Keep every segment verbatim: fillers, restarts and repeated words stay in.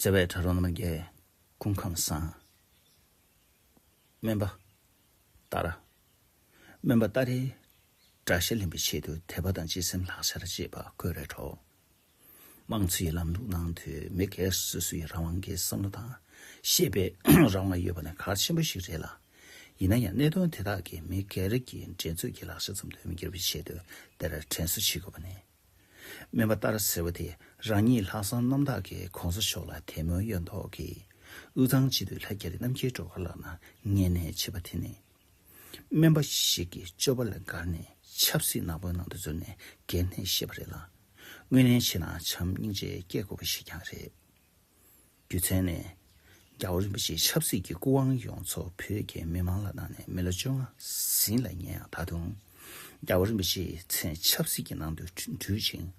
བརྩེ་བའི་གྲྭ་རོགས་རྣམས་ཀྱི་སྐུ་ཁམས་བཟང་། སྨན་པ་ཏཱ་ར། སྨན་པ་ཏཱ་རའི་དགྲ་ཤ་ལེན་པའི་ཆེད་དུ་དད་པ་དང་གཅེས་སེམས་ལག་ཆར་བཅས་པ་བཀོད་རེ་འགྲོ། དམངས་གཙོའི་ལམ་ལུགས་ནང་དུ་མི་སྒེར་སོ་སོའི་རང་དབང་གི་བསམ་བློ་དང་ཤེས་པའི་རང་དབང་ཡོད་པ་ནི་གལ་ཆེན་པོ་ཞིག་རེད་ལ། ཡིན་ན་ཡང་གནད་དོན་དེ་དག་གིས་མི་སྒེར་གྱི་འགྲན་རྩོད་ཀྱི་ལག་ཆ་ཙམ་དུ་མི་འགྱུར་བའི་ཆེད་དུ་དེར་དྲན་གསོ་བྱེད་དགོས་པ་ནི། སྨན་པ་ཏཱ་ར་ཟེར་བ་དེ་རང་ཉིད་ལྷག་བསམ་རྣམ་དག་གིས་གོང་ས་མཆོག་ལ་དད་མོས་ཡོད་མདོག་གིས་དབུས་གཙང་སྤྱི་འཐུས་ལྷ་རྒྱ་རི་རྣམ་རྒྱལ་སྒྲོལ་དཀར་ལགས་ནང་ངོས་ནས་བྱས་པ་དེ་ནི། སྨན་པ་ཞིག་གིས་སྤྱོད་པ་ལས་འགལ་ནས་ཆབ་སྲིད་ནག་པོའི་ནང་དུ་འཛུལ་ནས་སྒེར་ནད་བཤད་པ་རེད་ལ། དངོས་གནས་བྱས་ན་བྱམས་སྙིང་རྗེ་སྐྱེ་དགོས་པ་ཞིག་ཀྱང་རེད། རྒྱུ་མཚན་ནི། རྒྱལ་བ་རིན་པོ་ཆེའི་ཆབ་སྲིད་ཀྱི་སྐུ་དབང་ཡོངས་རྫོགས་བོད་ཀྱི་མི་མང་ལ་གནང་ནས་མི་ལོ་བཅོ་ལྔ་ཟིན་ལ་ཉེ་ཡང་ད་དུང་། རྒྱལ་བ་རིན་པོ་ཆེའི་མཚན་ཆབ་སྲིད་ཀྱི་ནང་དུ་འདུས་ཤིང་།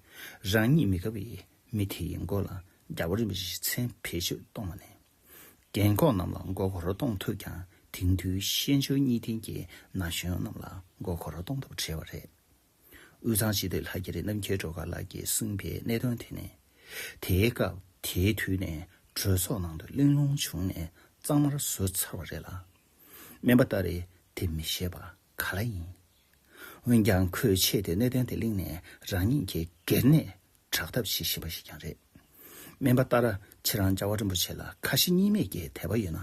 རང་ཉིད་མི་དགའ་བའི་མི་དེ་ཡི་མགོ་ལ་རྒྱལ་བ་རིན་པོ་ཆེའི་མཚན་བེད་སྤྱོད་གཏོང་བ་ནི། རྒན་འཁོགས་རྣམས་ལ་མགོ་སྐོར་གཏོང་ཐུབ་ཀྱང་དེང་དུས་ཤན་ཆུང་གཉིས་ལྡན་གྱི་ན་གཞོན་རྣམས་ལ་མགོ་སྐོར་གཏོང་ཐབས་བྲལ་བ་རེད། དབུས་གཙང་སྤྱི་འཐུས་ལྷ་རྒྱ་རི་རྣམ་རྒྱལ་སྒྲོལ་དཀར་ལགས་ཀྱིས་གསུངས་པའི་གནད་དོན་དེ་ནི། དེའི་སྐབས་དེའི་དུས་ནས་གྲོས་ཚོགས་ནང་དུ་གླེང་སློང་བྱུང་ནས་གཙང་མར་བཟོས་ཚར་བ་རེད་ལ། སྨན་པ་ཏཱ་རེས་དེ་མི་ཤེས་པ་ག་ལ་ཡིན། འོན་ཀྱང་ཁོས་ཆེད་དུ་གནད་དོན་དེ་གླེང་ནས་རང་ཉིད་ཀྱི་སྒེར་ནད་དྲག་ཐབས་བྱེད་བཞིན་པ་ཞིག་ཀྱང་རེད། སྨན་པ་ཏཱ་ར་ཁྱེད་རང་རྒྱལ་བ་རིན་པོ་ཆེ་ལ་ཁ་ཞེ་གཉིས་མེད་ཀྱི་དད་པ་ཡོད་ན།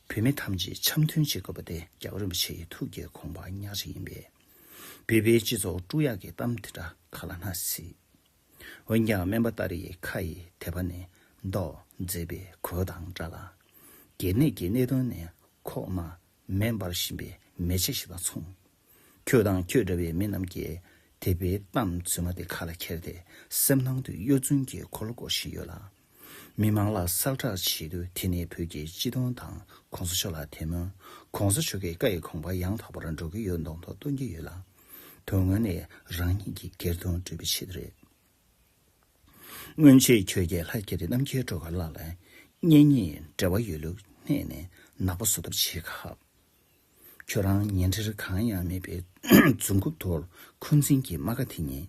བོད་མི་ཐམས་ཅད་འཆམ་མཐུན་བྱེད་དགོས་པ་དེ་རྒྱལ་བ་རིན་པོ་ཆེ་ཡི་ཐུགས་ཀྱི་དགོངས་པ་ཉག་གཅིག་ཡིན་པས། བོད་པའི་སྤྱི་ཚོགས་དཀྲུག་ཡག་གི་གཏམ་དེ་འདྲ་ག་ལ་ན་སྲིད། འོན་ཀྱང་སྨན་པ་ཏཱ་རེ་ཡི་ཁ་ཡི་དད་པ་ནི་མདོག་མཛེས་པའི་གོས་དང་འདྲ་ལ། སྒེར་ནད་ཀྱི་གནད་དོན་ནི་ཁོག་ན་མེ་འབར་བཞིན་པའི་མེ་ལྕེ་ཞིག་དང་མཚུངས། ཁྱོད་དང་ཁྱོད་འདྲ་བའི་མི་རྣམས་ཀྱིས་དད་པའི་གཏམ་རྫུན་མ་དེ་ཁ་ལ་ཁྱེར་ཏེ་སེམས་ནང་དུ་གཡོ་རྫུན་གྱི་འཁོར་ལོ་བསྐོར་བཞིན་ཡོད་ལ། མི་མང་ལ་གསལ་བསྒྲགས་བྱེད་དུས་དེ་ནི་བོད་ཀྱི་སྤྱི་དོན་དང་གོང་ས་མཆོག་ལ་དད་མོས། གོང་ས་མཆོག་གི་བཀའ་ཡི་དགོངས་པ་ཡང་དག་པར་འགྲོ་གི་ཡོད་མདོག་མདོག་སྟོན་གྱི་ཡོད་ལ། དོན་དངོས་ནི་རང་ཉིད་ཀྱི་སྒེར་དོན་སྒྲུབ་པའི་ཆེད་དུ་རེད། སྔོན་ཆད་ཁྱོད་ཀྱིས་ལྷ་རྒྱ་རི་རྣམ་རྒྱལ་སྒྲོལ་དཀར་ལགས་ལ་གཉེན་ཉེའི་འབྲེལ་བ་ཡོད་ལུགས་བསྣན་ནས་ནག་པོ་བཟོ་ཐབས་བྱེད་སྐབས། ཁྱོད་རང་ཉེ་འབྲེལ་གང་ཡང་མེད་པའི་རྫུན་རྐུབ་ཐོར་འཁོན་འཛིན་གྱི་རྨ་ཁ་དེ་ཉིད་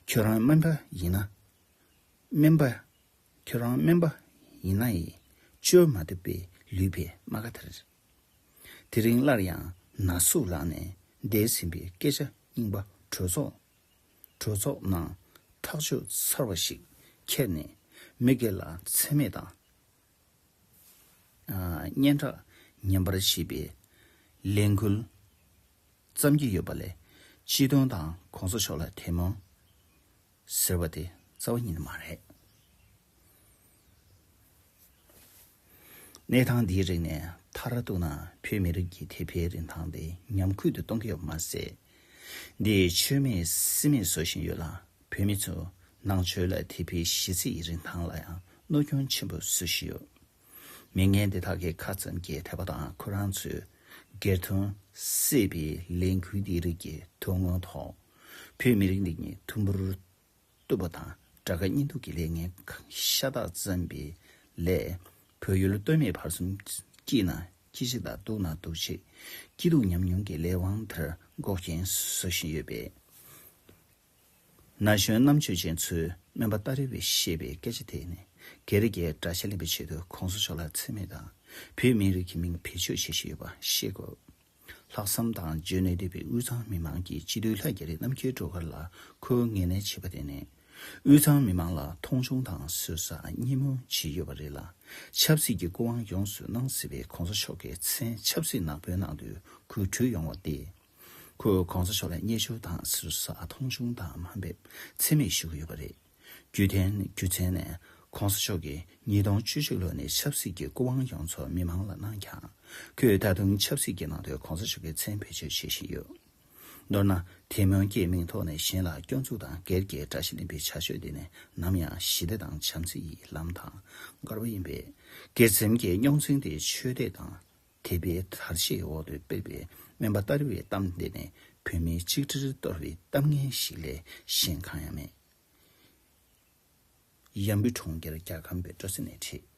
ཁྱོད་རང་སྨན་པ་ཡིན་ན། སྨན་པ། ཁྱོད་རང་སྨན་པ་ཡིན་ན་ཡིས་བཅོས་མ་ཐུབ་པའི་ལུས་པའི་རྨ་ཁ་དེར། དེ་རིང་སླར་ཡང་ན་ཟུག་ལངས་ནས་འདས་ཟིན་པའི་སྐད་ཆ་རྙིང་པ་གྲོས་ཚོགས། གྲོས་ཚོགས་ནང་ཐག་གཅོད་ཚར་བ་ཞིག་ཁྱེར་ནས་མི་སྒེར་ལ་མཚན་སྨད་དང་། ཨ། སྙན་གྲགས་ངན་པར་བྱེད་པའི་ལས་འགུལ་བརྩམས་ཀྱི་ཡོད་པ་ལས་སྤྱི་དོན་དང་གོང་ས་མཆོག་ལ་དད་མོས་ཟེར་བ་དེ་རྩ་བ་ཉིད་ནས་མ་རེད། གནས་སྟངས་འདིའི་རིགས་ནས་ཐར་ཐུབ་ན་བོད་མི་རིགས་ཀྱི་དད་པའི་རིན་ཐང་དེ་ཉམས་རྒུད་དུ་གཏོང་གི་ཡོད་པ་མ་ཟད། འདིས་མཆོད་མེ་སྲེག་མེ་བཟོ་བཞིན་ཡོད་ལ། བོད་མི་ཚོ་ནང་ཆོས་ལ་དད་པའི་གཞི་རྩའི་རིན་ཐང་ལ་ཡང་གནོད་སྐྱོན་ཆེན་པོ་བཟོ་བཞིན་ཡོད། མི་ངན་འདི་དག་གིས་ཁ་ཙམ་གྱི་དད་པ་དང་ཁོ་རང་ཚོའི་སྒེར་དོན་བསྲེས་པའི་ལས་འགུལ་འདིའི་རིགས་ཀྱི་དོན་དངོས་ཐོག་བོད་མི་རིགས་འདི་ཉིད་དུམ་བུར་གཏུབ་པ་དང་དགྲ་དགའ་གཉེན་སྡུག་གི་ལས་ངན་ཤ་སྟག་བརྩམས་པའི་ལས། བོད་ཡུལ་སྟོད་སྨད་བར་གསུམ་སྐྱིད་ན་སྐྱིད་ཆེ་དང་སྡུག་ན་སྡུག་ཆེ། སྐྱིད་སྡུག་ཉམས་མྱོང་གི་ལས་དབང་དེར་འགོག་རྐྱེན་བཟོ་བཞིན་ཡོད་པས། ན་གཞོན་རྣམ་དཔྱོད་ཅན་ཚོས་སྨན་པ་ཏཱ་རེ་བས་བཤད་པའི་སྐད་ཆ་དེ་ནི་སྒེར་གྱི་དགྲ་ཤ་ལེན་པའི་ཆེད་དུ་གོང་ས་མཆོག་ལ་མཚན་སྨད་དང་བོད་མི་རིགས་ཀྱི་མིང་བེད་སྤྱོད་བྱེད་བཞིན་ཡོད་པ་ཤེས་དགོས། ལྷག་བསམ་དང་འཇོན་ནུས་ལྡན་པའི་དབུས་གཙང་མི་མང་གིས་སྤྱི་འཐུས་ལྷ་རྒྱ་རི་རྣམ་རྒྱལ་སྒྲོལ་དཀར་ལ་ཁོའི་ངན་ལན་བྱས་པ་དེ་ནི། དབུས་གཙང་མི་མང་ལ་མཐོང་ཆུང་དང་ཟུར་ཟ་གཉིས་མོ་བྱས་ཡོད་པ་རེད་ལ། ཆབ་སྲིད་ཀྱི་སྐུ་དབང་ཡོངས་སུ་གནང་སྲིད་པའི་གོང་ས་མཆོག་གི་མཚན་ཆབ་སྲིད་ནག་པོའི་ནང་དུ་འགུལ་འགྲོ་ཡོང་བ་སྟེ། ཁོས་གོང་ས་མཆོག་ལ་བརྙས་བཅོས་དང་ཟུར་ཟ། མཐོང་ཆུང་དང་དམའ་འབེབས། མཚན་སྨད་ཞུ་གི་ཡོད་པ་རེད། རྒྱུ་མཚན། རྒྱུ་མཚན་ནི། གོང་ས་མཆོག་གིས་ཉིས་སྟོང་བཅུ་གཅིག་ལོ་ནས་ཆབ་སྲིད་ཀྱི་སྐུ་དབང་ཡོངས་རྫོགས་མི་མང་ལ་གནང་ཀྱང་། ཁོས་ད་དུང་ཆབ་སྲིད་ཀྱི་ནང་དུ་གོང་ས་མཆོག་གི་མཚན་བེད་སྤྱོད་བྱེད་བཞིན་ཡོད། མདོར་ན། དད་མོས་ཀྱི་མིང་ཐོག་ནས་གཞན་ལ་སྐྱོན་འཛུགས་དང་སྒེར་གྱི་དགྲ་ཤ་ལེན་པའི་བྱ་སྤྱོད་འདི་ནི་ནམ་ཡང་ཞི་བདེ་དང་བྱམས་བརྩེ་ཡི་ལམ་དང་འགལ་བ་ཡིན་པས། སྒེར་སེམས་ཀྱི་རྙོག་འཛིང་དེ་ཆོས་དད་དང་དད་པའི་དར་ཆའི་འོག་ཏུ་སྤེལ་བའི་སྨན་པ་ཏཱ་རེ་བའི་གཏམ་འདི་ནི་བོད་མིའི་གཅིག་སྒྲིལ་གཏོར་བའི་གཏམ་ངན་ཞིག་ལས་གཞན་གང་ཡང་མེད། ཡམ་བུའི་གྲོང་ཁྱེར་རྒྱལ་ཁམས་པའི་སྤྲོ་ཚིགས་ནས་བྲིས།